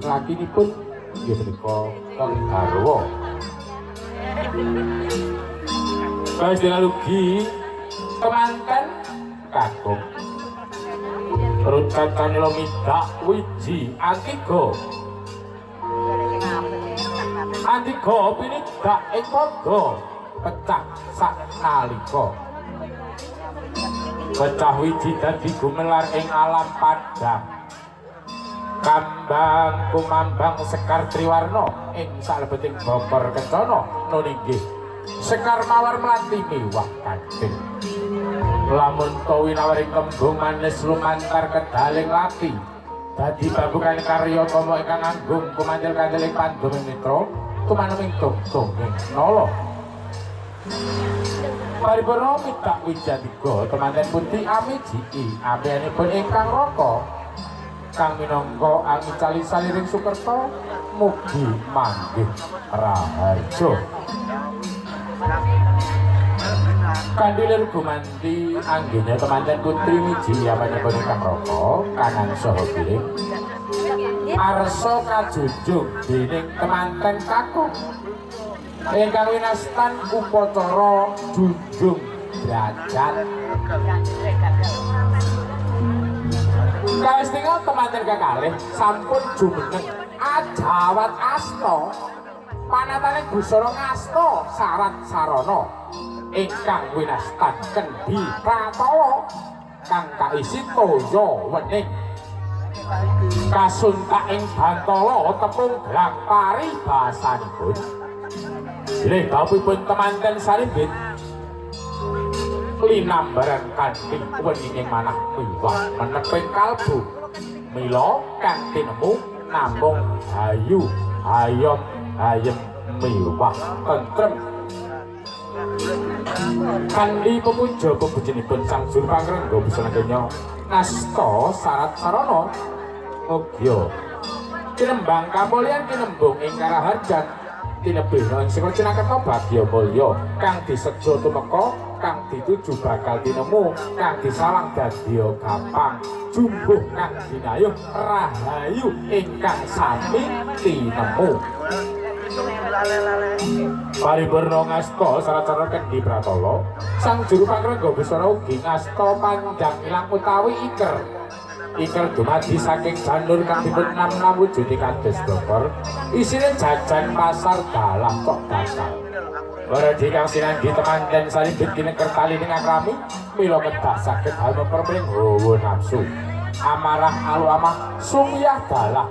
lakinipun inggih punika Kang Garwa. Kaistina ugi temanten kakung Rucatanila midak wiji antiga. Antiga pinidak ing padha pecah saknalika. Pecah wiji dadi gumelar ing alam padhang. Kambang kumambang sekar triwarna ing salebeting bokor kencana nun inggih. Sekar mawar mlati miwah kathing. Lamun ta winawaring tembung manis lumantar kedaling lati. Dadi babukan karya tama ingkang anggung kumandel kandeling panduming mitra tumaneming tungtunging nala. Paripurna midak wijatiga temanten putih amiji ameanipun ingkang raka kang minangka angicali saliring sukerta mugi manggih raharja. Kandilir gumanti anggene temanten putri miji amanipun ingkang raka kanan saha kiring arsa kajunjung dening temanten kakung ingkang winastan upacara junjung derajat. Kaistingal temanten kekalih sampun jumeneng ajawat asta panatane busana ngasta sarat sarana ingkang winastan kendhi pratala kang kaisi toya wening kasuntak ing bantala tepung gelang paribasanipun. Bilih dhawuhipun temanten sarimbit linambaran kanthi weninging manah miwah meneping kalbu, mila kang tinemu namung hayu hayom hayem miwah tentrem. Kanthi pepuja pepujinipun Sang Juru Pangrengga busana kenya ngasta sarat sarana mugya tinembang kamulyan tinembung ing karaharjan tinebihna ing seka cinaketa bagya mulya kang disejo tumeka kang dituju bakal tinemu kang disawang dadya gampang jumbuh kang dinayuh rahayu ingkang sami tinemu. Paripurna ngasta saracara kendhi pratala Sang Juru Pangrengga busana ugi ngasta panjang ilang utawi iker. Iker dumadi saking janur kang dipun nam-nam wujudi kados dokor isine jajan pasar dalah tok bakal. Werdi kang sinanggi temanten sarimbit kineker talining akrami mila kedah saged hameper mring hawa nafsu amarah alu amah sumiyah dalah.